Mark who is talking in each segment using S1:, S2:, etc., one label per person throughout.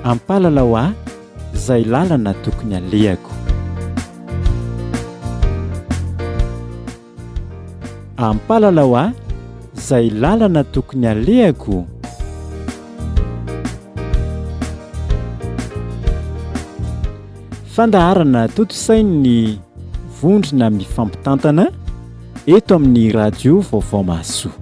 S1: Ampalalao ahy izay lalana tokony alehako. Ampalalao ahy izay lalana tokony alehako. Fandaharana tontosain'ny vondrona mifampitantana eto amin'ny Radio Vaovao Mahasoa.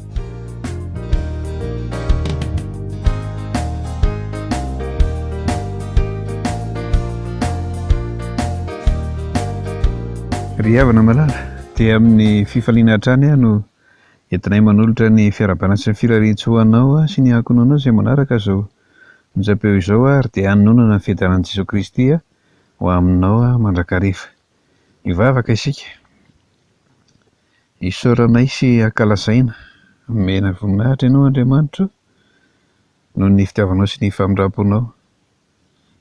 S2: Ry havana malala, dia amin'ny fifaliana hatrany aho no entinay manolotra ny fiarahabana sy ny firarian-tsoa anao sy ny ankohonanao izay manaraka izao onjam-peo izao ary dia hanononana ny fiadanan'i Jesoa Kristy ho aminao mandrakariva. Hivavaka isika. Isaoranay sy ankalazaina, omena voninahitra Ianao Andriamanitra o, noho ny fitiavanao sy ny famindram-ponao,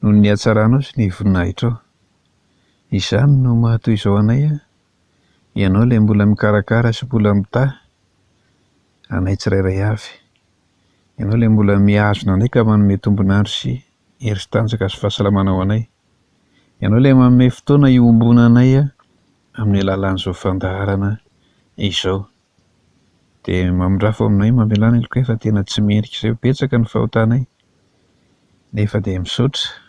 S2: noho ny hatsaranao sy ny voninahitrao. Izany no maha toy izao anay, Ianao ilay mbola mikarakara sy mbola mitahy anay tsirairay avy. Ianao ilay mbola mihazona anay ka manome tombon'andro sy hery sy tanjaka sy fahasalamana ho anay. Ianao ilay manome fotoana iombonanay amin'ny alalan'izao fandaharana izao. Dia mamindrafo aminay, mamelà ny helokay fa tena tsy mendrika izay, betsaka ny fahotanay, nefa dia misaotra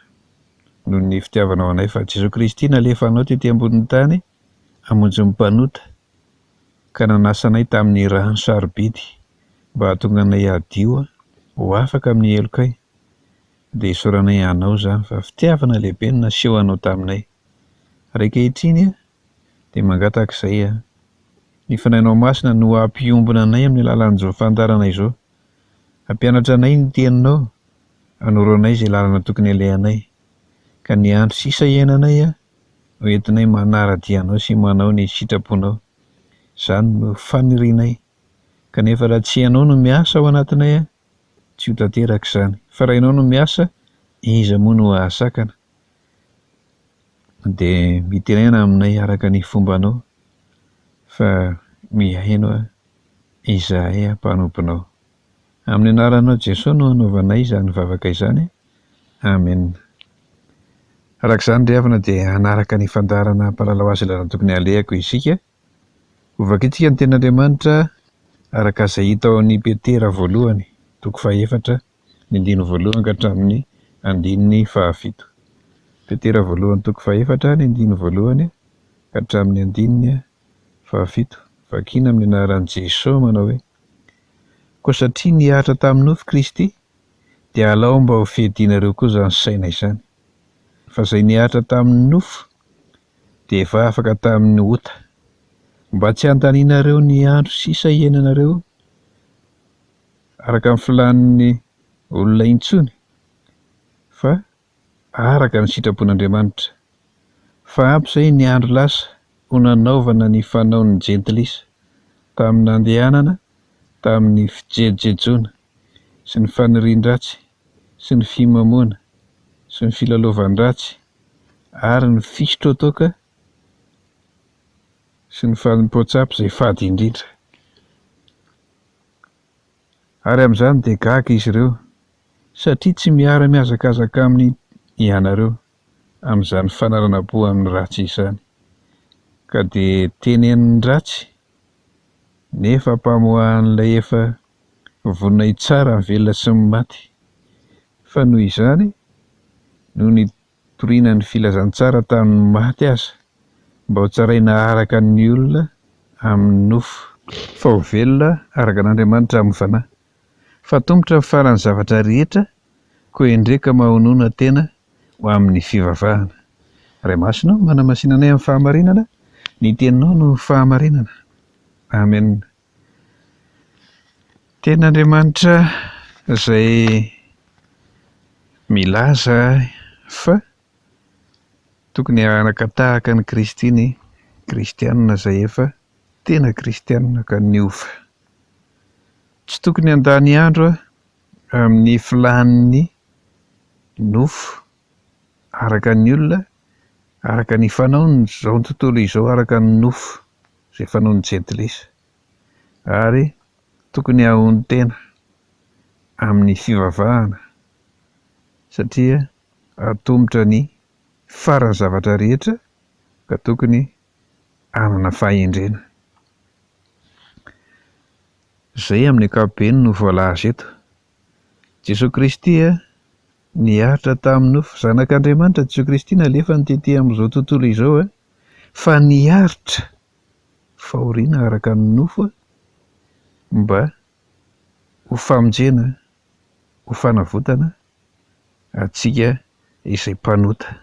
S2: noho ny fitiavanao anay fa Jesoa Kristy nalefanao tety ambonin'ny tany hamonjy ny mpanota ka nanasa anay tamin'ny rano sarobidy mba hahatonga anay hadio ho afaka amin'ny helokay, dia isaoranay Anao izany fa fitiavana lehibe no nasehonao taminay. Ary ankehitriny dia mangataka izay aho. Ny Fanahinao Masina no hampiombona anay amin'ny alalan'izao fandaharana izao. Hampianatra anay ny Teninao, hanoro anay izay lalana tokony alehanay. Ka ny andro sisa iainanay no entinay manara-dia Anao sy manao ny sitraponao. Izany no fanirianay. Kanefa raha tsy Ianao no miasa ao anatinay, tsy ho tanteraka izany. Fa raha Ianao no miasa, iza moa no hahasakana? Dia mitenena aminay araka ny fombanao, fa mihaino izahay mpanomponao. Amin'ny anaranao Jesoa no anaovanay izany vavaka izany. Amena. Araka izany ry havana dia hanaraka ny fandaharana hampalalao azy lalana tokony halehako isika. Hovakintsika ny tenin'Andriamanitra araka izay hita ao amin'ny Petera voalohany, toko fahefatra, ny andininy voalohany ka hatramin'ny andininy fahafito. Petera voalohany toko fahefatra, ny andininy voalohany ka hatramin'ny andininy fahafito. Vakina amin'ny anaran'i Jesoa manao hoe, Koa satria nihatra tamin'ny nofo Kristy, dia alao mba ho fiadianareo koa izany saina izany. Fa izay nihatra tamin'ny nofo dia efa afaka tamin'ny ota, mba tsy handanianareo ny andro sisa iainanareo araka ny filàn'ny olona intsony, fa araka ny sitrapon'Andriamanitra. Fa ampy izay ny andro lasa ho nanaovana ny fanaon'ny jentilisa, tamin'ny nandehanana tamin'ny fijejojejoana sy ny fanirian-dratsy sy ny fimamoana sy ny filalaovan-dratsy ary ny fisotroan-toaka sy ny fanompoan-tsampy izay fady indrindra. Ary amin'izany dia gaga izy ireo, satria tsy miara-mihazakazaka aminy ianareo amin'izany fanaranam-po amin'ny ratsy izany, ka dia teneniny ratsy, nefa ampamoahan'ilay efa vonona hitsara ny velona sy ny maty. Fa noho izany no nitoriana ny filazantsara tamin'ny maty aza, mba hotsaraina araka ny olona amin'ny nofo, fa ho velona araka an'Andriamanitra amin'ny fanahy, fa atomotra ny faran'ny zavatra rehetra, koa endreka mahonona tena ho amin'ny fivavahana. Ray Masina ô, manamasina anay amin'ny fahamarinana, ny Teninao no fahamarinana. Amen. Tenin'Andriamanitra izay milaza fa tokony hanaka tahaka an'i Kristy ny kristiana izay efa tena kristiana ka niova. Tsy tokony handany andro amin'ny filàn'ny nofo araka ny olona, araka ny fanaon'izao tontolo izao, araka ny nofo izay fanaon'ny jentilisa. Ary tokony hahonon-tena amin'ny fivavahana satria. Atomotra ny faran'ny zavatra rehetra ka tokony hanana fahendrena. Izay amin'ny ankapobeny no voalaza eto. Jesoa Kristy niaritra tamin'ny nofo. Zanak'Andriamanitra Jesoa Kristy nalefany tety amin'izao tontolo izao fa niaritra fahoriana araka ny nofo mba ho famonjena, ho fanavotana antsika izay mpanota.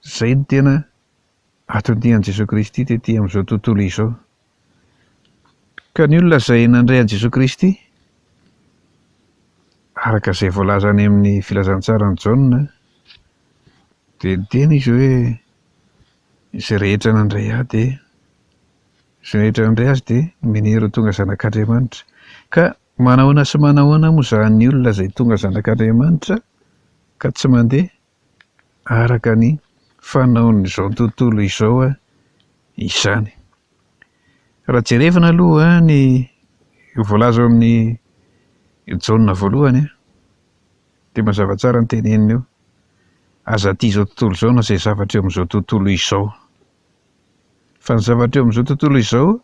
S2: Izay no tena anton-dian'i Jesoa Kristy tety amin'izao tontolo izao. Ka ny olona izay nandray an'i Jesoa Kristy, araka izay voalaza any amin'ny filazantsaran'i Jaona, dia niteny izy hoe izay rehetra nandray ahy dia izay rehetra nandray azy dia nomeny hery ho tonga zanak'Andriamanitra. Ka manahoana sy manahoana moa izany olona izay tonga zanak'Andriamanitra ka tsy mandeha araka ny fanaon'izao tontolo izao izany. Raha jerevina aloha ny voalaza ao amin'ny Jaona voalohany dia mazava tsara ny teneniny eo, aza tia izao tontolo izao na izay zavatra eo amin'izao tontolo izao. Fa ny zavatra eo amin'izao tontolo izao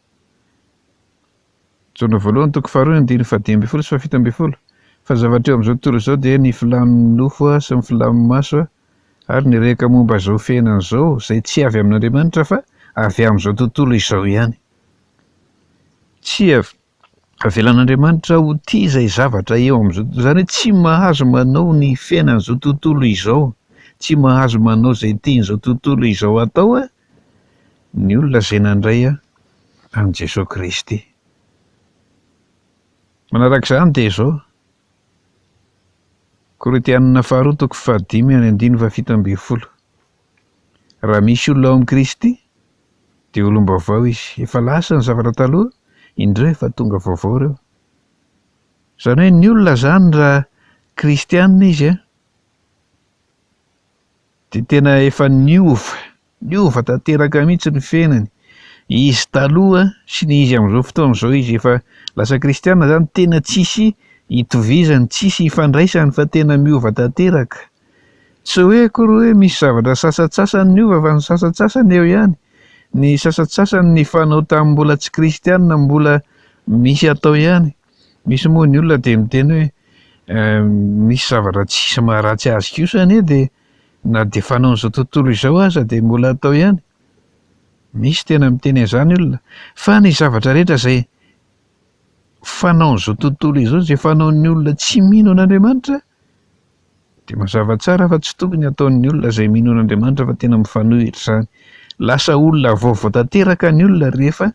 S2: Jaona voalohany toko faharoa andininy fahadimy ambin'ny folo sy fahafito ambin'ny folo, Fa ny zavatra eo amin'izao tontolo izao dia ny filàn'ny nofo sy ny filàn'ny maso ary ny rehaka momba izao fiainana izao, izay tsy avy amin'Andriamanitra fa avy amin'izao tontolo izao ihany. Tsy avelan'Andriamanitra ho tia izay zavatra eo amin'izao tontolo izany hoe tsy mahazo manao ny fiainan'izao tontolo izao, tsy mahazo manao izay tian'izao tontolo izao atao ny olona izay nandray an'i Jesoa Kristy. Manaraka izany dia izao, Korintianina faharoa toko fahadimy any andininy fahafito ambin'ny folo, Raha misy olona ao amin'i Kristy dia olom-baovao izy, efa lasa ny zavatra taloha, indreo efa tonga vaovao ireo. Izany hoe ny olona izany raha kristianina izy dia tena efa niova, niova tanteraka mihitsy ny fiainany. Izy taloha sy ny izy amin'izao fotoana izao izy efa lasa kristiana izany tena tsisy itovizany, tsisy ifandraisany fa tena miova tanteraka. Tsy hoe akory hoe misy zavatra sasantsasany niova fa ny sasantsasany eo ihany. Ny sasantsasany nifanao tamin'ny mbola tsy kristiana mbola misy atao ihany. Misy moa ny olona dia miteny hoe misy zavatra tsisy maharatsy azy kosa anie dia na dia fanaon'izao tontolo izao aza dia mbola atao ihany. Misy tena miteny an'izany olona. Fa ny zavatra rehetra izay fanaon'izao tontolo izao, izay fanaon'ny olona tsy mino an'Andriamanitra dia mazava tsara fa tsy tokony hataon'ny olona izay mino an'Andriamanitra fa tena mifanohitra izany. Lasa olona vaovao tanteraka ny olona rehefa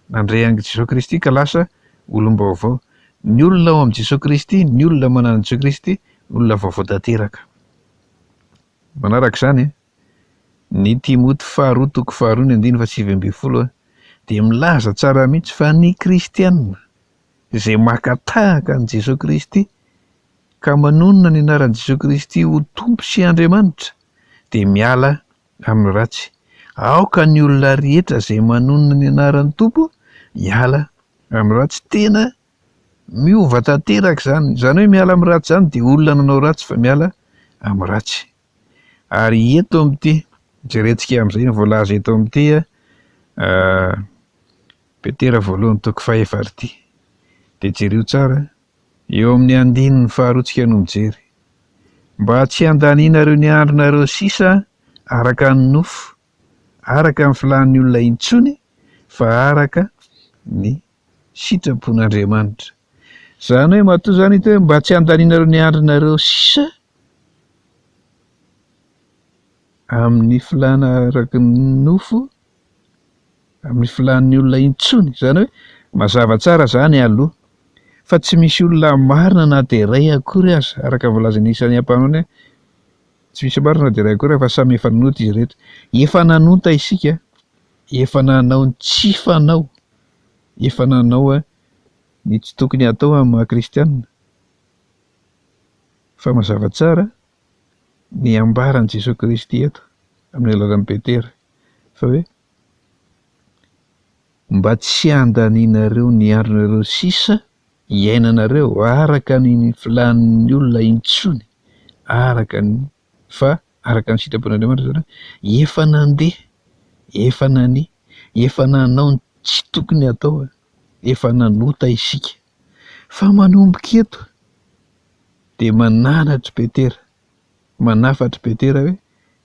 S2: nandray an'i Jesoa Kristy ka lasa olom-baovao. Ny olona ao amin'i Jesoa Kristy, ny olona manana an'i Jesoa Kristy, olona vaovao tanteraka. Manaraka izany, ny Timoty faharoa toko faharoa ny andininy fahasivy ambin'ny folo dia milaza tsara mihitsy fa ny kristiana izay maka tahaka an'i Jesoa Kristy ka manonona ny anaran'i Jesoa Kristy ho Tompo sy Andriamanitra dia miala amin'ny ratsy. Aoka ny olona rehetra izay manonona ny anaran'ny Tompo hiala amin'ny ratsy. Tena miova tanteraka izany. Izany hoe miala amin'ny ratsy izany dia olona nanao ratsy fa miala amin'ny ratsy. Ary eto amin'ity, jerentsika amin'izay ny voalaza eto amin'ity Petera voalohany toko fahefatra ity. Dia jereo tsara, eo amin'ny andininy faharoa tsika no mijery. Mba tsy handanianareo ny andronareo sisa araka ny nofo, araka ny filàn'ny olona intsony, fa araka ny sitrapon'Andriamanitra. Izany hoe matoa izany hita hoe mba tsy handanianareo ny andronareo sisa amin'ny filàna araka ny nofo, amin'ny filàn'ny olona intsony. Izany hoe mazava tsara izany aloha fa tsy misy olona marina na dia iray akory aza, araka ny voalazan'i Isaia mpaminany hoe tsy misy marina na dia iray akory fa samy efa nanota izy rehetra. Efa nanota isika, efa nanao ny tsy fanao, efa nanao ny tsy tokony hatao amin'ny maha kristiana. Fa mazava tsara ny ambaran'i Jesoa Kristy eto amin'ny alalan'i Petera fa hoe mba tsy handanianareo ny andronareo sisa hiainanareo araka ny filàn'ny olona intsony. araka ny fa araka ny sitrapon'Andriamanitra izany hoe efa nandeha, efa nania, efa nanao ny tsy tokony hatao, efa nanota isika. Fa manomboka eto dia mananatry Petera, manafatry Petera hoe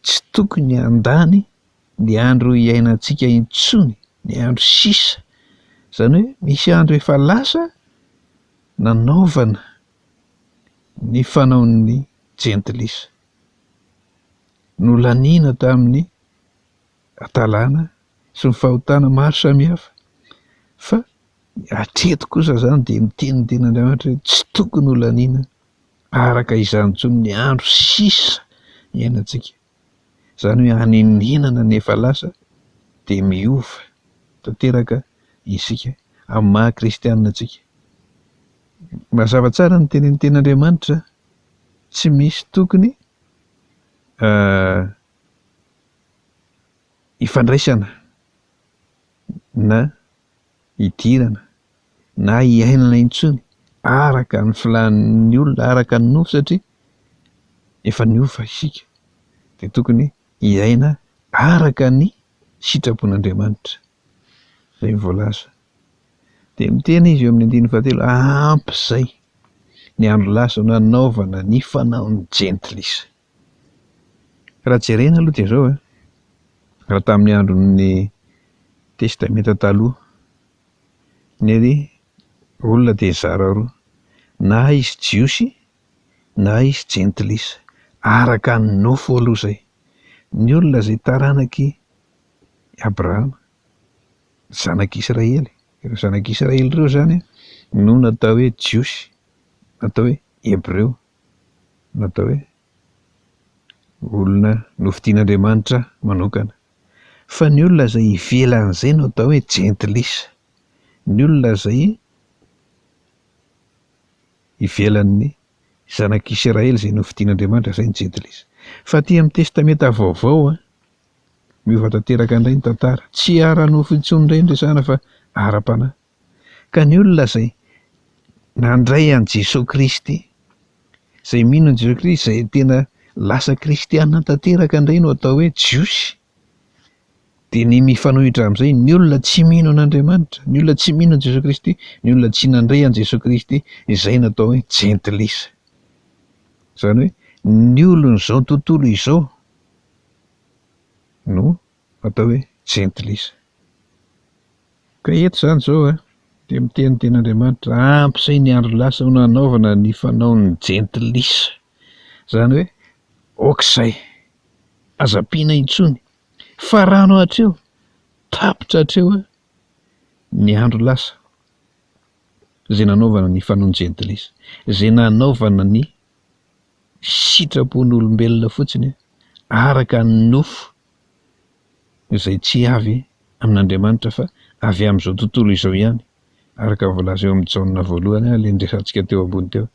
S2: tsy tokony handany ny andro iainantsika intsony, ny andro sisa, izany hoe misy andro efa lasa nanaovana ny fanaon'ny jentilisa. Nolaniana tamin'ny hadalana sy ny fahotana maro samihafa fa hatreto kosa izany dia miteny ny tenin'Andriamanitra hoe tsy tokony holaniana araka izany intsony ny andro sisa iainantsika. Izany hoe hanenenana ny efa lasa dia miova tanteraka isika amin'ny maha kristianina antsika. Mazava tsara ny tenin'ny tenin'Andriamanitra, tsy misy tokony ifandraisana na hidirana na hiainana intsony araka ny filàn'ny olona, araka ny nofo satria efa niova isika dia tokony hiaina araka ny sitrapon'Andriamanitra. Izay no voalaza. Dia miteny izy eo amin'ny andininy fahatelo, ampy izay ny andro lasa nanaovana ny fanaon'ny jentilisa. Raha jerena aloha dia izao e, raha tamin'ny andron'ny Testamenta Taloha, ny olona dia nizara roa, na izy Jiosy na izy Jentilisa, araka ny nofo aloha izay. Ny olona izay taranak'i Abrahama, zanak'Israely, ireo zanak'Israely ireo izany no natao hoe Jiosy, natao hoe Hebreo. natao hoe olona nofidin'Andriamanitra manokana. Fa ny olona izay ivelan'izay no atao hoe jentilisa. Ny olona izay ivelan'ny zanak'Isiraely izay nofidin'Andriamanitra, izay ny jentilisa. Fa aty amin'ny Testamenta Vaovao, miova tanteraka indray ny tantara. Tsy ara-nofo intsony indray no resahana fa ara-panahy. Ka ny olona izay nandray an'i Jesoa Kristy, izay mino an'i Jesoa Kristy, izay tena lasa kristiana tanteraka indray no atao hoe Jiosy. Dia ny mifanohitra amin'izay, ny olona tsy mino an'Andriamanitra, ny olona tsy mino an'i Jesoa Kristy, ny olona tsy nandray an'i Jesoa Kristy, izay no atao hoe jentilisa. Izany hoe ny olon'izao tontolo izao no atao hoe jentilisa. Ka eto izany izao a, dia miteny ny tenin'Andriamanitra, ampy izay ny andro lasa ho nanaovana ny fanaon'ny jentilisa. Izany hoe, ok izay, aza ampiana intsony, farano hatreo, tapitra hatreo a, ny andro lasa izay nanaovana ny fanaon'ny jentilisa, izay nanaovana ny sitrapon'olombelona fotsiny araka ny nofo izay tsy avy amin'Andriamanitra fa avy amin'izao tontolo izao ihany, araka ny voalaza eo amin'ny Jaona voalohany ilay niresahantsika teo ambony teo.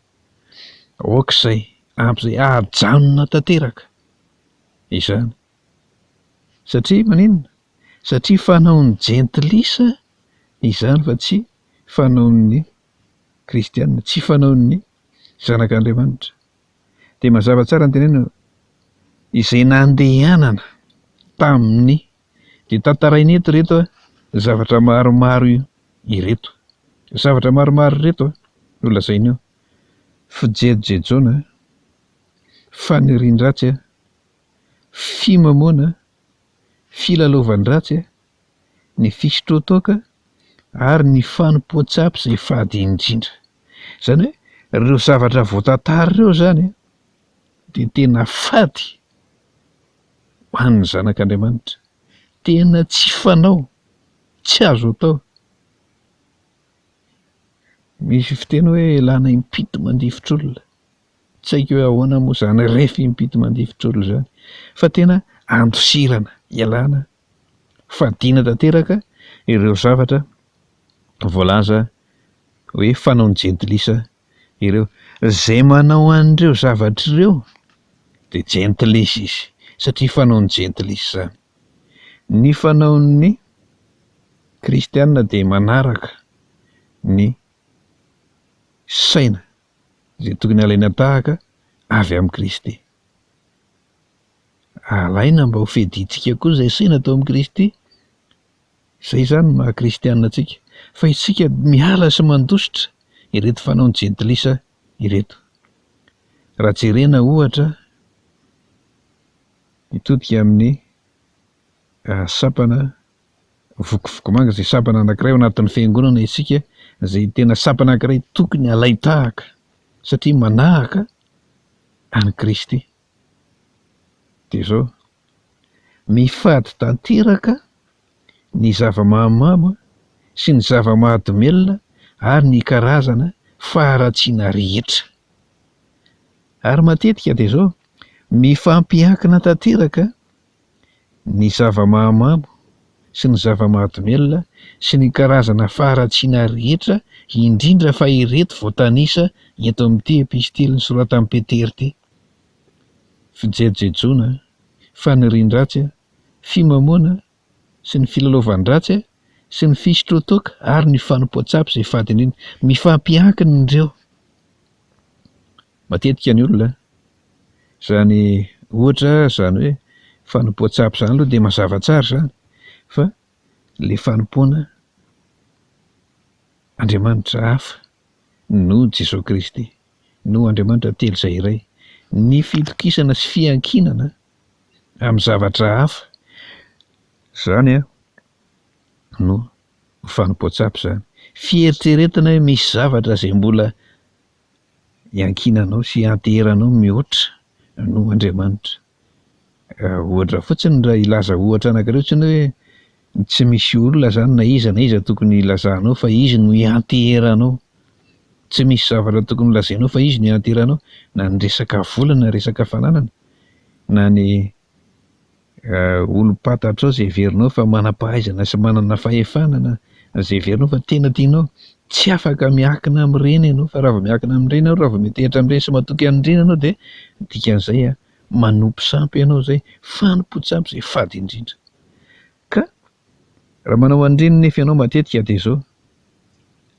S2: Aoka izay, ampy izay, ajanona tanteraka izany. Satria maninona? Satria fanaon'ny jentilisa izany fa tsy fanaon'ny kristiana, tsy fanaon'ny zanak'Andriamanitra. Dia mazava tsara ny tenenina izay nandehanana tamin'ny dia tantaraina eto ireto zavatra maromaro ireto. Zavatra maromaro ireto no lazainy eo. Fijejojejoana, fanirian-dratsy, fimamoana, filalaovan-dratsy, ny fisotroan-toaka ary ny fanompoan-tsampy izay fady indrindra. Izany hoe ireo zavatra voatantara ireo izany dia tena fady ho an'ny zanak'Andriamanitra. Tena tsy fanao, tsy azo atao. Misy fiteny hoe elana impito mandifotr'olona. Tsy haiko hoe ahoana moa izany ref impito mandifotr'olona izany fa tena andosirana, ialana fadiana tanteraka ireo zavatra voalaza hoe fanaon'ny jentilisa ireo. Izay manao an'ireo zavatra ireo dia jentilisa izy satria fanaon'ny jentilisa izany. Ny fanaon'ny kristiana dia manaraka ny saina izay tokony halaina tahaka. avy amin'i Kristy. Alaina mba ho fiadiantsika koa izay saina tao amin'i Kristy. Izay izany no maha kristiana antsika. Fa isika miala sy mandositra ireto fanaon'ny jentilisa ireto. Raha jerena ohatra, hitodika amin'ny sampana Vokovoko-manga izay sampana anankiray ao anatin'ny fiangonana isika izay tena sampana anankiray tokony halain-tahaka satria manahaka an'i Kristy. Dia izao, mifady tanteraka ny zava-mahamamo sy ny zava-mahadomelina ary ny karazana faharatsiana rehetra. Ary matetika dia izao, mifampiankina tanteraka ny zava-mahamamo sy ny zava-mahadomelina sy ny karazana faharatsiana rehetra, indrindra fa ireto voatanisa eto amin'ity epistily nosoratan'i Petera ity, fijejojejoana, fanirian-dratsy, fimamoana sy ny filalaovan-dratsy sy ny fisotroan-toaka ary ny fanompoan-tsampy izay fady indrindra. Mifampiankina ireo. Matetika ny olona, izany ohatra izany hoe fanompoan-tsampy izany aloha dia mazava tsara izany fa ilay fanompoana Andriamanitra hafa noho Jesoa Kristy, noho Andriamanitra telo izay iray. Ny fitokisana sy fiankinana amin'ny zavatra hafa izany no fanompoan-tsampy izany. Fieritreretana hoe misy zavatra izay mbola iankinanao sy ianteheranao mihoatra noho Andriamanitra. Ohatra fotsiny raha hilaza ohatra anankiray fotsiny hoe tsy misy olona zany na iza na iza tokony hilazanao fa izy no ianteheranao. Tsy misy zavatra tokony holazainao fa izy no ianteheranao na ny resaka vola na resaka fananana na ny Olom-pantatrao izay heverinao fa manam-pahaizana sy manana fahefana na izay heverinao fa tena tianao. Tsy afaka miankina amin'ireny ianao fa raha vao miankina amin'ireny ianao, raha vao miantehitra amin'ireny sy matoky an'ireny ianao dia ny dikan'izay manompo sampy ianao izay, fanompoan-tsampy izay fady indrindra. Ka raha manao an'ireny nefa ianao matetika dia izao,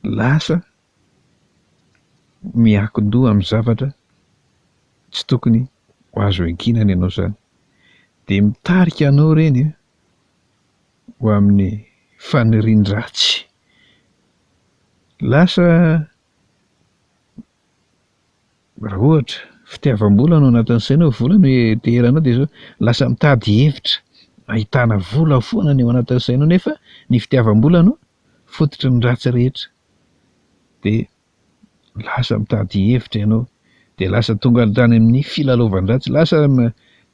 S2: lasa miankin-doha amin'ny zavatra tsy tokony ho azo iankinana ianao izany. Dia mitarika anao ireny ho amin'ny fanirian-dratsy. Lasa raha ohatra fitiavam-bola no anatin'ny sainao, vola no ianteheranao dia izao lasa mitady hevitra ahitana vola foana ny ao anatin'ny sainao nefa ny fitiavam-bola no fototry ny ratsy rehetra. Dia lasa mitady hevitra ianao, dia lasa tonga hatrany amin'ny filalaovan-dratsy, lasa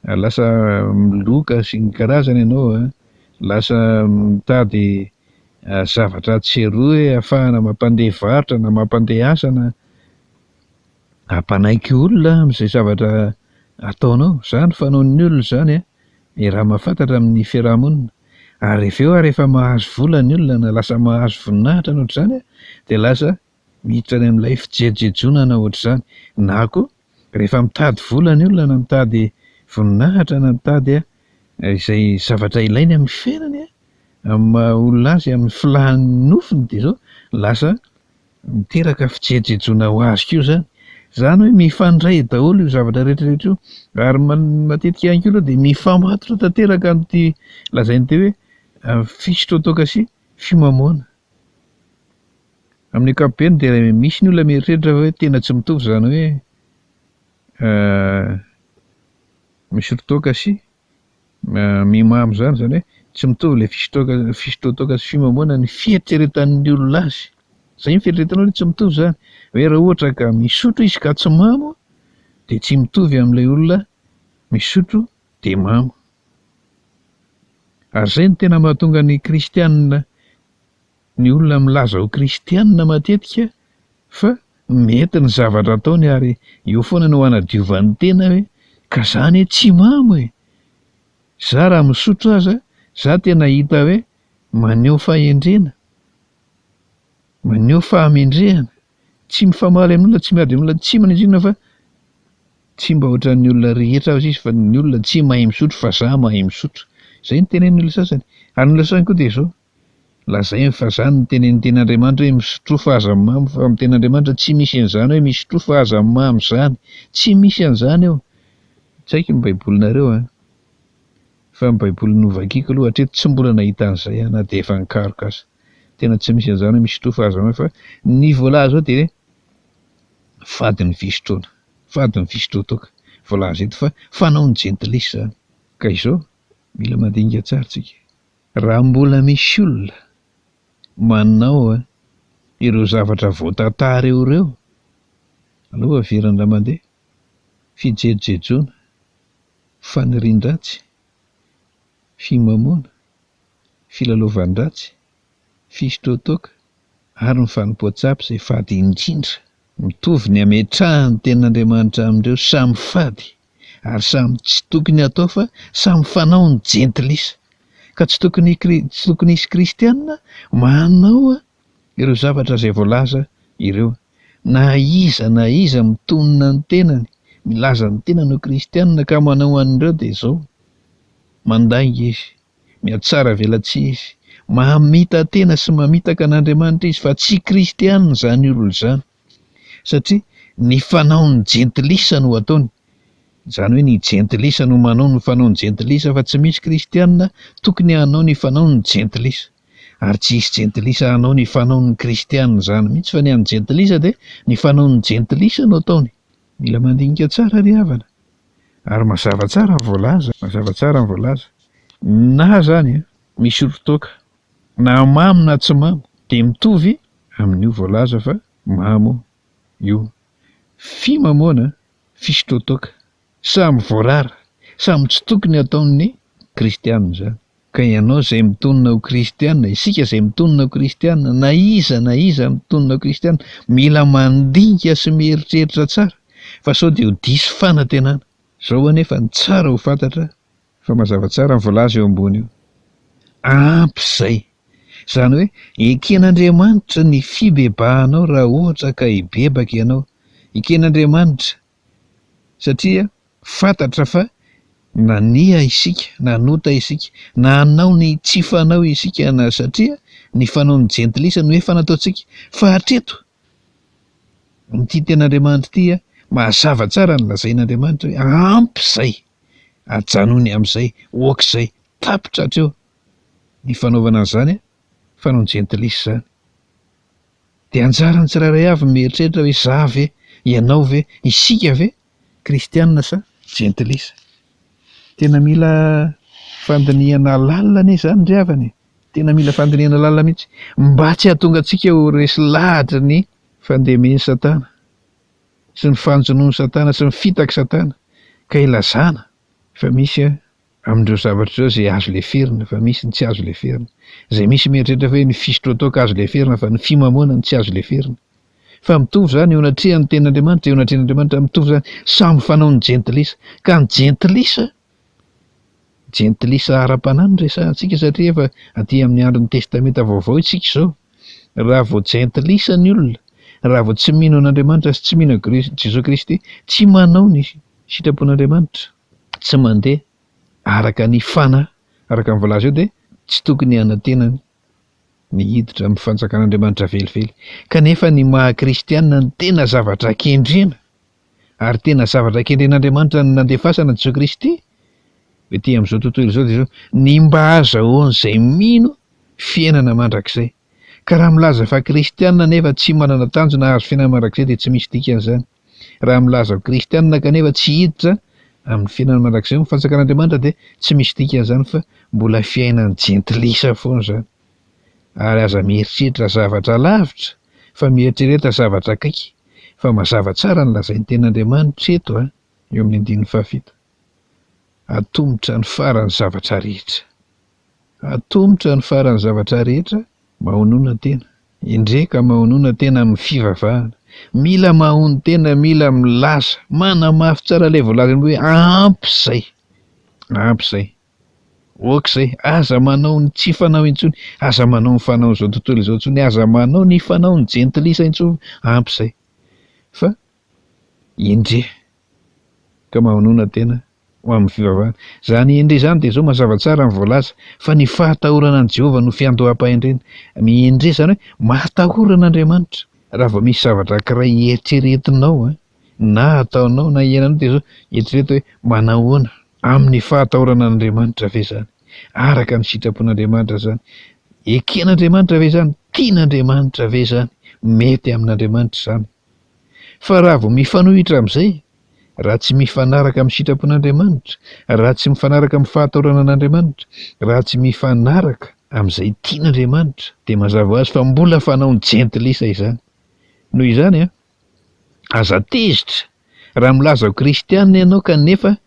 S2: lasa miloka sy ny karazany ianao an, lasa mitady zavatra atsy sy eroa hoe ahafahana mampandeha varotra na mampandeha asa na hampanaiky olona amin'izay zavatra ataonao, izany fanaon'ny olona izany an, iaraha mahafantatra amin'ny fiaraha-monina, ary avy eo ary rehefa mahazo vola ny olona na lasa mahazo voninahitra na ohatr'izany an, dia lasa miditra any amin'ilay fijejojejoana na ohatr'izany, na koa rehefa mitady vola ny olona na mitady voninahitra na mitady izay zavatra ilainy amin'ny fiainany an, amin'ny maha olona azy, amin'ny filàn'ny nofony dia izao lasa Miteraka fijejojejoana ho azy koa izany. Izany hoe mifandray daholo io zavatra rehetra rehetra io. Ary matetika ihany koa aloha dia mifamatotra tanteraka amin'ity lazainy ity hoe fisotroan-toaka sy fimamoana. Amin'ny ankapobeny dia misy ny olona mieritreritra hoe tena tsy mitovy izany hoe misotro toaka sy Mimamo izany, izany hoe tsy mitovy ilay fisotroaka fisotroan-toaka sy fimamoana ny fieritreretan'ny olona azy. Izay ny fieritreretanao hoe tsy mitovy izany. Hoe raha ohatra ka misotro izy ka tsy mamo dia tsy mitovy amin'ilay olona misotro dia mamo. Ary izay no tena mahatonga ny kristianina Ny olona milaza ho kristianina matetika fa mety ny zavatra ataony ary eo foana no hanadiovany tena hoe ka za anie tsy mamo e! Za raha misotro aza za tena hita hoe maneho fahendrena, maneho fahamendrehana, tsy mifamaly amin'olona, tsy miady amin'olona, tsy manenjinona fa tsy mba ohatran'ny olona rehetra aza izy fa ny olona tsy mahay misotro fa za mahay misotro. Zay no tenenin'ny olona sasany. Ary ny olona sasany koa dia izao. Lazainy fa zany no tenenin'ny tenin'Andriamanitra hoe misotroa fa aza mimamo fa amin'ny tenin'Andriamanitra tsy misy an'izany hoe misotroa fa aza mimamo izany. Tsy misy an'izany eo. Tsy haiko ny baibolinareo an. Fa ny baiboly novakiko aloha hatreto tsy mbola nahita an'izay aho na dia efa nikaroka aza. Tena tsy misy an'izany hoe misotroa fa aza mimamo fa ny voalaza ao dia hoe fady ny fisotroana. Fady ny fisotroan-toaka. Voalaza eto fa fanaon'ny jentilisa izany. Ka izao, mila mandinika tsara tsika. Raha mbola misy olona manao ireo zavatra voatantara eo ireo, aleo averina indray mandeha, fijejojejoana, fanirian-dratsy, fimamoana, filalaovan-dratsy, fisotroan-toaka ary ny fanompoan-tsampy izay fady indrindra. Mitovy ny ametrahan'ny tenin'Andriamanitra amin'ireo samy fady ary samy tsy tokony hatao fa samy fanao ny jentilisa. Ka tsy tokony tsy tokony hisy kristiana manao ireo zavatra izay voalaza ireo. Na iza na iza mitonona ny tenany, milaza ny tenany ho kristiana ka manao an'ireo dia izao, mandainga izy, mihatsara velatsihy izy, mamita-tena sy mamitaka an'Andriamanitra izy fa tsy kristiana izany olona izany. Satria ny fanaon'ny jentilisa no ataony. Izany hoe ny jentilisa no manao ny fanaon'ny jentilisa fa tsy misy kristiana tokony hanao ny fanaon'ny jentilisa. Ary tsy hisy jentilisa hanao ny fanaon'ny kristiana izany mihitsy fa ny an'ny jentilisa dia ny fanaon'ny jentilisa no ataony. Mila mandinika tsara ry havana. Ary mazava tsara ny voalaza, mazava tsara ny voalaza. Na izany misotro toaka na mamo na tsy mamo dia mitovy amin'io voalaza fa mamo io. Fimamoana, fisotroan-toaka, samy voarara, samy tsy tokony hataon'ny kristiana izany. Ka ianao izay mitonona ho kristiana, isika izay mitonona ho kristiana, na iza na iza mitonona ho kristiana, mila mandinika sy mieritreritra tsara fa sao dia ho diso fanantenana. Izao anefa no tsara ho fantatra Fa mazava tsara ny voalaza eo ambony io. Ampy izay. Izany hoe eken'Andriamanitra ny fibebahanao raha ohatra ka hibebaka ianao. Eken'Andriamanitra satria fantatra fa nania isika, nanota isika, nanao ny tsy fanao isika na satria ny fanaon'ny jentilisa no efa nataontsika. Fa hatreto, ity tenin'Andriamanitra ity, mazava tsara ny lazain'Andriamanitra hoe ampy izay. Ajanony amin'izay, oak'izay, tapitra hatreo ny fanaovana an'izany, fanao jentilisa izany. Dia anjaran'ny tsirairay avy ny mieritreritra hoe izaho ve, ianao ve, isika ve kristianina sa jentilisa. Tena mila fandinihana lalina anie izany ry havana e! Tena mila fandinihana lalina mihitsy mba tsy hahatonga antsika ho resy lahatry ny fandemen'i Satana. sy ny fanjonoan'i Satana sy ny fitak'i Satana ka ilazana fa misy amin'ireo zavatra ireo izay azo leferina fa misy ny tsy azo leferina. Izay misy mieritreritra hoe ny fisotroan-toaka azo leferina fa ny fimamoana no tsy azo leferina. Fa mitovy izany eo anatrehan'ny tenin'Andriamanitra, eo anatrehan'Andriamanitra mitovy izany, samy fanaon'ny jentilisa. Ka ny jentilisa, jentilisa ara-panahy no resahantsika satria efa aty amin'ny andron'ny Testamenta Vaovao isika izao. Raha vao jentilisa ny olona, raha vao tsy mino an'Andriamanitra sy tsy mino an'i Jesoa Kristy, tsy manao ny sitrapon'Andriamanitra, tsy mandeha araka ny fanahy, araka ny voalaza eo dia tsy tokony hanantena ny hiditra amin'ny fanjakan'Andriamanitra velively. Kanefa ny maha kristiana no tena zavatra kendrena, ary tena zavatra kendren'Andriamanitra ny nandefasana Jesoa Kristy ety amin'izao tontolo izao dia izao, ny mba hahazahoan'izay mino fiainana mandrakizay. Ka raha milaza fa kristiana nefa tsy manana tanjona hahazo fiainana mandrakizay dia tsy misy dikany izany. Raha milaza ho kristiana kanefa tsy hiditra amin'ny fiainana mandrakizay amin'ny fanjakan'Andriamanitra dia tsy misy dikany izany fa mbola fiainan'ny jentilisa foana izany. Ary aza mieritreritra zavatra lavitra fa mieritrereta zavatra akaiky fa mazava tsara ny lazain'ny tenin'Andriamanitra eto a, eo amin'ny andininy fahafito. Atomotra ny faran'ny zavatra rehetra. Atomotra ny faran'ny zavatra rehetra, mahonona tena. Endrey ka mahonona tena amin'ny fivavahana. Mila mahonon-tena, mila milaza, manamafy tsara ilay voalazany hoe ampy izay, ampy izay, ok izay, aza manao ny tsy fanao intsony, aza manao ny fanaon'izao tontolo izao intsony, aza manao ny fanaon'ny jentilisa intsony, ampy izay. Fa endrey ka mahonona tena. Ho amin'ny fivavahana. Izany hendry izany dia izao mazava tsara ny voalaza fa ny fahatahorana an'i Jehovah no fiandoham-pahendrena. Mihendry izany hoe matahora an'Andriamanitra. Raha vao misy zavatra ankiray eritreretinao na ataonao na iainanao dia izao eritrereto hoe manahoana amin'ny fahatahorana an'Andriamanitra ve izany? Araka ny sitrapon'Andriamanitra izany? Eken'Andriamanitra ve izany? Tian'Andriamanitra ve izany? Mety amin'Andriamanitra izany? Fa raha vao mifanohitra amin'izay, raha tsy mifanaraka amin'ny sitrapon'Andriamanitra, raha tsy mifanaraka amin'ny fahatahorana an'Andriamanitra, raha tsy mifanaraka amin'izay tian'Andriamanitra, dia mazava ho azy fa mbola fanaon'ny jentilisa izany. Noho izany, aza tezitra raha milaza ho kristiana ianao kanefa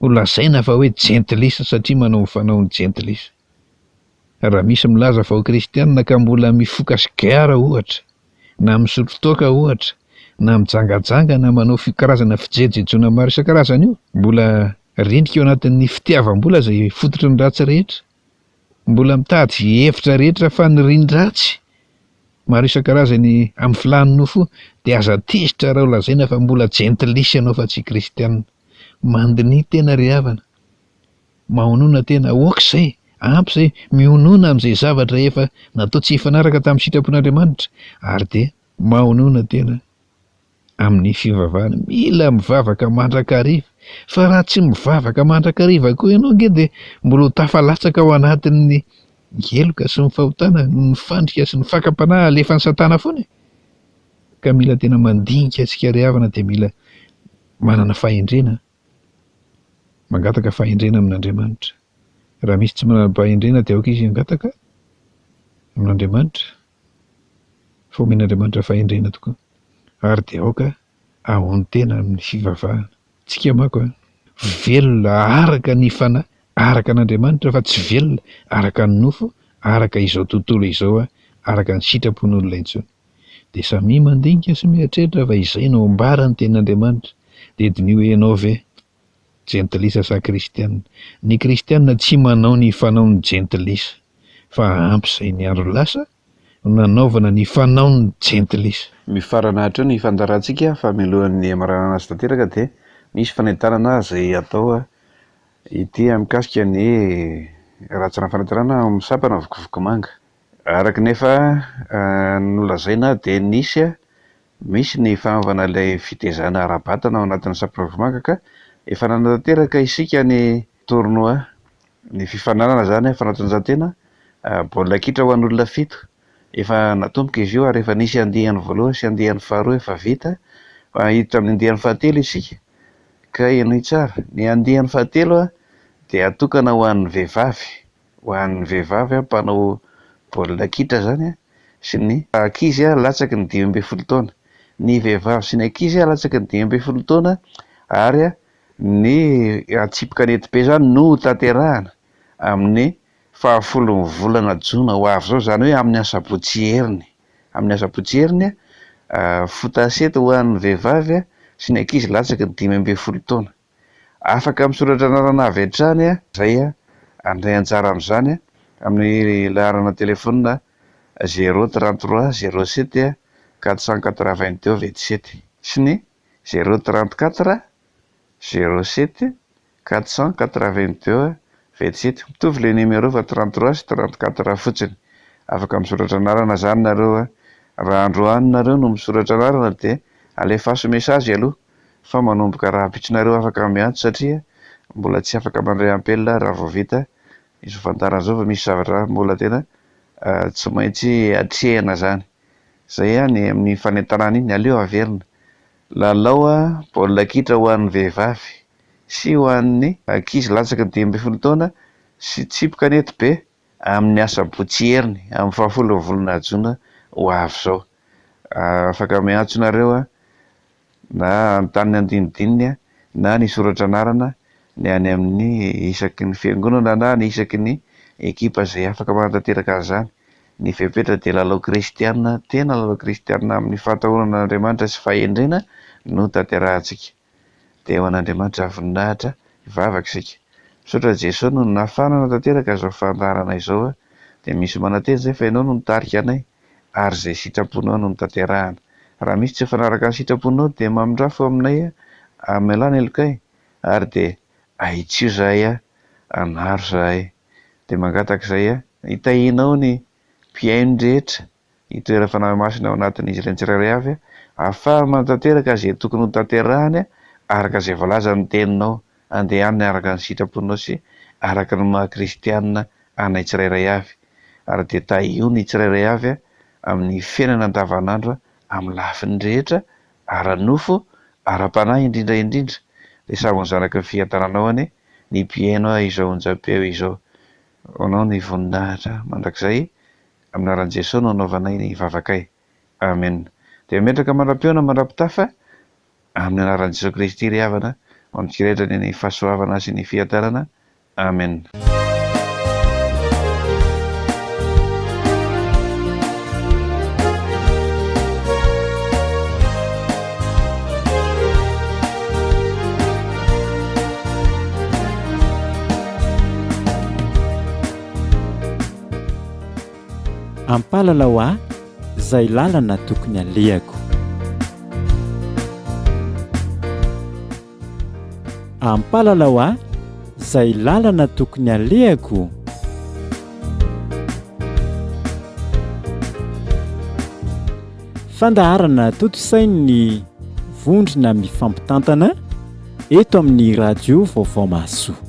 S2: ho lazaina fa hoe jentilisa satria manao ny fanaon'ny jentilisa. Raha misy milaza fa ho kristiana ka mbola mifoka sigara ohatra, na misotro toaka ohatra, na mijangajanga na manao karazana fijejojejoana maro isan-karazany io, mbola rendrika ao anatin'ny fitiavam-bola izay fototry ny ratsy rehetra, mbola mitady hevitra rehetra fanirian-dratsy maro isan-karazany amin'ny filàn'ny nofo, dia aza tezitra raha ho lazaina fa mbola jentilisa ianao fa tsy kristiana. Mandiniha tena ry havana. Mahonona tena, ok izay, ampy izay, mionona amin'izay zavatra efa natao tsy hifanaraka tamin'ny sitrapon'Andriamanitra, ary dia mahonona tena amin'ny fivavahana. Mila mivavaka mandrakariva, fa raha tsy mivavaka mandrakariva koa ianao ange dia mbola ho tafalatsaka ao anatin'ny heloka sy ny fahotana, ny fandrika sy ny fakam-panahy alefan'i Satana foana e! Ka mila tena mandinika antsika ry havana dia mila manana fahendrena. Mangataka fahendrena amin'Andriamanitra. Raha misy tsy manam-pahendrena dia aoka izy hangataka amin'Andriamanitra fa omen'Andriamanitra fahendrena tokoa. Ary dia aoka hahonon-tena amin'ny fivavahana. Tsika manko an, velona araka ny fanahy, araka an'Andriamanitra fa tsy velona araka ny nofo, araka izao tontolo izao, araka ny sitrapon'olona intsony. Dia samia mandinika sy mieritreritra fa izay no ambaran'ny tenin'Andriamanitra. Dia diniho hoe ianao ve jentilisa sa kristiana? Ny kristiana tsy manao ny fanaon'ny jentilisa fa ampy izay ny andro lasa no nanaovana ny fanaon'ny jentilisa.
S3: Mifarana hatreo ny fandaharantsika fa mialohan'ny hamaranana azy tanteraka dia misy fanentanana izay atao ity mikasika ny ratsana fanentanana ao amin'ny sampana Vokovoko-manga. Araka ny efa nolazaina dia nisy, misy ny fanaovana ilay fitezana ara-batana ao anatin'ny sampivavomanga ka efa nanatanteraka isika ny tournoi, ny fifaninanana izany fanatanjahantena baolina kitra ho an'olona fito. Efa natomboka izy io ary efa nisy andiany voalohany sy andiany faharoa efa vita fa hiditra amin'ny andiany fahatelo isika ka henoy tsara. Ny andiany fahatelo dia atokana ho an'ny vehivavy. Ho an'ny vehivavy mpanao baolina kitra izany sy ny ankizy latsaky ny 15 taona. Ny vehivavy sy ny ankizy latsaky ny 15 taona ary ny antsipy kanetibe izany no hotanterahana amin'ny fahafolon'ny volana jona ho avy izao, izany hoe amin'ny asabotsy heriny. Amin'ny asabotsy heriny, fotasety ho an'ny vehivavy sy ny ankizy latsaky ny 15 taona. Afaka misoratra anarana avy hatrany izay handray anjara amin'izany amin'ny laharana telefaonina zéro trente trois zéro sept quatre cent quatre vingt deux vingt sept sy ny zéro trente quatre zéro sept quatre cent quatre vingt deux vingt sept. Mitovy ilay numéro fa trente trois sy trente quatre fotsiny. Afaka misoratra anarana izany nareo. Raha androany nareo no misoratra anarana dia alefaso message aloha fa manomboka rahampitso nareo afaka miantso satria mbola tsy afaka mandray appel raha vao vita izao fandaharana izao fa misy zavatra mbola tena tsy maintsy atrehina zany. Zay ihany amin'ny fanentanana iny, aleo averina. Lalao baolina kitra ho an'ny vehivavy sy ho an'ny ankizy latsaky ny 15 taona sy tsipy kanety be amin'ny asabotsy heriny amin'ny fahafolon'ny volana jona ho avy izao. Afaka miantso nareo na hanontany ny andinidininy na ny soratra anarana ny any amin'ny isaky ny fiangonana na ny isaky ny ekipa izay afaka manatanteraka an'izany. Ny fepetra dia lalao kristiana, tena lalao kristiana amin'ny fahatahorana an'Andriamanitra sy fahendrena no tanterahantsika. Dia ho an'Andriamanitra voninahitra hivavaka isika. Misaotra Jesoa noho ny nahafahana nanatanteraka izao fandaharana izao dia misy manantena izay fa Ianao no nitarika anay ary izay sitraponao no notanterahana. Raha misy tsy mifanaraka ny sitraponao dia mamindrafo aminay hamelana helokay ary dia. Ahitsio izahay a, anaro izahay. Dia mangataka izahay a, hitahianao ny mpihaino rehetra, hitoeran'ny Fanahy Masina ao anatin'izy ireny tsirairay avy, ahafahany manatanteraka izay tokony ho tanterahany araka izay voalazan'ny Teninao, andehanany araka ny sitraponao sy araka ny maha kristiana anay tsirairay avy. Ary dia tahio ny tsirairay avy amin'ny fiainana andavanandro amin'ny lafiny rehetra, ara-nofo, ara-panahy indrindra indrindra. Dia samy ho zanaky ny fiadananao anie ny mpihaino ahy izao onjam-peo izao. Ho anao ny voninahitra mandrakizay. Amin'ny anaran'i Jesoa no anaovanay ny vavakay. Amen. Dia mametraka mandra-pihaona mandra-pitafa amin'ny anaran'i Jesoa Kristy ry havana, ho amintsika rehetra anie ny fahasoavana sy ny fiadanana. Amen.
S1: Ampalalao ahy izay lalana tokony alehako. Ampalalao ahy izay lalana tokony alehako. Fandaharana tontosain'ny vondrona mifampitantana eto amin'ny radio Vaovao Mahasoa.